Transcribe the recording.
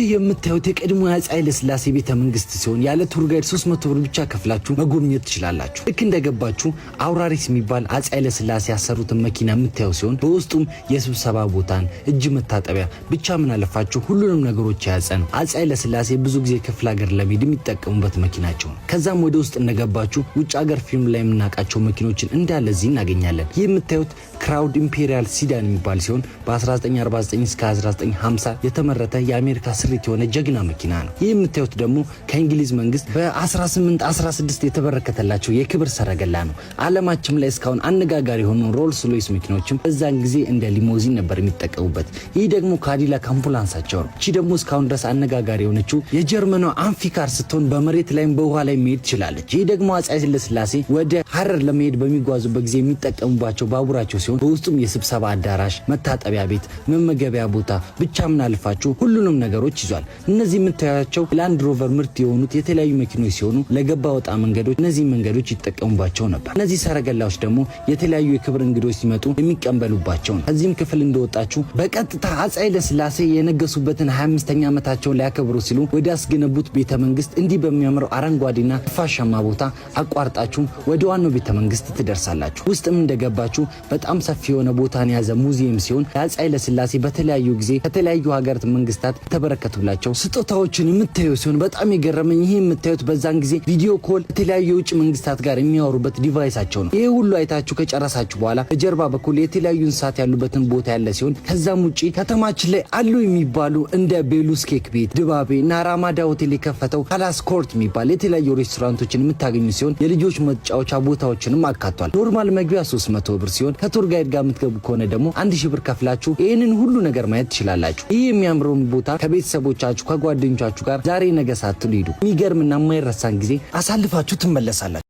ይህ የምታዩት የቀድሞ የአፄ ኃይለ ሥላሴ ቤተ መንግስት ሲሆን ያለ tour guide 300 ብር ብቻ ከፍላችሁ መጎብኘት ትችላላችሁ። ልክ እንደገባችሁ አውራሪስ የሚባል አፄ ኃይለ ሥላሴ ያሰሩትን መኪና የምታዩ ሲሆን በውስጡም የስብሰባ ቦታን፣ እጅ መታጠቢያ፣ ብቻ ምን አለፋችሁ ሁሉንም ነገሮች የያዘ ነው። አፄ ኃይለ ሥላሴ ብዙ ጊዜ ክፍለ ሀገር ለመሄድ የሚጠቀሙበት መኪናቸው ነው። ከዛም ወደ ውስጥ እንደገባችሁ ውጭ ሀገር ፊልም ላይ የምናውቃቸው መኪኖችን እንዳለ እዚህ እናገኛለን። ይህ የምታዩት Crown Imperial sedan የሚባል ሲሆን በ1949 እስከ 1950 የተመረተ የአሜሪካ ስሪት የሆነ ጀግና መኪና ነው። ይህ የምታዩት ደግሞ ከእንግሊዝ መንግስት በ1816 የተበረከተላቸው የክብር ሰረገላ ነው። ዓለማችን ላይ እስካሁን አነጋጋሪ የሆኑ Rolls Royce መኪኖችም በዛን ጊዜ እንደ ሊሞዚን ነበር የሚጠቀሙበት። ይህ ደግሞ Cadillac አምቡላንሳቸው ነው። እቺ ደግሞ እስካሁን ድረስ አነጋጋሪ የሆነችው የጀርመኗ Amphicar ስትሆን በመሬት ላይም በውሃ ላይ መሄድ ትችላለች። ይህ ደግሞ አፄ ኃይለሥላሴ ወደ ሀረር ለመሄድ በሚጓዙበት ጊዜ የሚጠቀሙባቸው ባቡራቸው ሲሆን በውስጡም የስብሰባ አዳራሽ፣ መታጠቢያ ቤት፣ መመገቢያ ቦታ፣ ብቻ ምን አልፋችሁ ሁሉንም ነገሮች ይዟል። እነዚህ የምታያቸው Land Rover ምርት የሆኑት የተለያዩ መኪኖች ሲሆኑ ለገባ ወጣ መንገዶች እነዚህ መንገዶች ይጠቀሙባቸው ነበር። እነዚህ ሰረገላዎች ደግሞ የተለያዩ የክብር እንግዶች ሲመጡ የሚቀበሉባቸው ነው። ከዚህም ክፍል እንደወጣችሁ በቀጥታ አፄ ኃይለሥላሴ የነገሱበትን 25ኛ ዓመታቸውን ሊያከብሩ ሲሉ ወደ አስገነቡት ቤተ መንግስት እንዲህ በሚያምረው አረንጓዴና ነፋሻማ ቦታ አቋርጣችሁ ወደ ዋናው ቤተ መንግስት ትደርሳላችሁ። ውስጥም እንደገባችሁ በጣም ሰፊ የሆነ ቦታን የያዘ ሙዚየም ሲሆን የአፄ ኃይለሥላሴ በተለያዩ ጊዜ ከተለያዩ ሀገራት መንግስታት የተበረከቱላቸው ስጦታዎችን የምታዩ ሲሆን በጣም የገረመኝ ይህ የምታዩት በዛን ጊዜ video call ከተለያዩ የውጭ መንግስታት ጋር የሚያወሩበት device ኣቸው ነው። ይህ ሁሉ አይታችሁ ከጨረሳችሁ በኋላ በጀርባ በኩል የተለያዩ እንስሳት ያሉበትን ቦታ ያለ ሲሆን ከዛም ውጭ ከተማችን ላይ አሉ የሚባሉ እንደ ቤሉስ ኬክ ቤት፣ ድባቤ እና ራማዳ ሆቴል የከፈተው Palace Court የሚባል የተለያዩ ሬስቶራንቶችን የምታገኙ ሲሆን የልጆች መጫወቻ ቦታዎችንም አካቷል። Normal መግቢያ 300 ብር ሲሆን ከ tour guide ጋር የምትገቡ ከሆነ ደግሞ 1000 ብር ከፍላችሁ ይህንን ሁሉ ነገር ማየት ትችላላችሁ። ይህ የሚያምረውን ቦታ ከቤተሰቦቻችሁ ከጓደኞቻችሁ ጋር ዛሬ ነገ ሳትሉ ሂዱ። የሚገርምና የማይረሳን ጊዜ አሳልፋችሁ ትመለሳላችሁ።